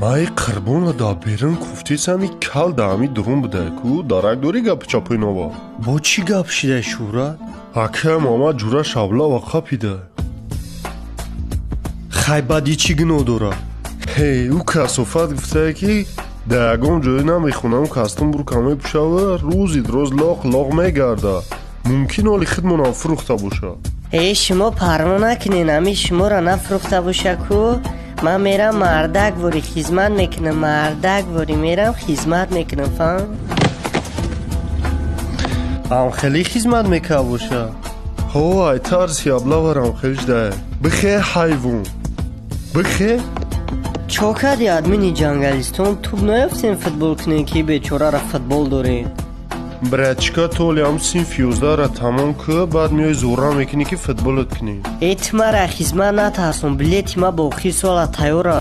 Май қирбона да берун куфтесами, кал да ҳами дурун буда ку, дарак дорӣ гапи чапои нова? Бо чӣ гап шида, Шӯҳрат? Ака Муҳаммад ҷура шаблава қапида. Хай, баъди чӣ гуноҳ дорад? Ҳе, ӯ касофат гуфтае, ки дар ягон ҷое намехонам, кастум бурка мепӯшава, рӯзи дроз лоқ лоқ мегарда. Мумкин оли хидмонам фурӯхта боша. Э, шумо парво накунен, ами шуморо нафурӯхта боша ку. Ман мерам, мардак вори хизмат мекунам, мардак вори мерам, хизмат мекунам, фаҳм? Ам хеле хизмат мекард боша? Ҳо, ай тарси аблаварам хелиш дае. Бихе, ҳайвон, бихе. Чо карди, админи ҷангалистон? Туб наёфтем футбол кунем, ки бечорара футбол дорем. Братчика, толи ҳам синфи 11-ра тамом кӯ, баъд меои зӯра мекунӣ, ки футболат кунӣ. Э, ту мара хизмат натарсон, билети ма бо охири сола тайёра.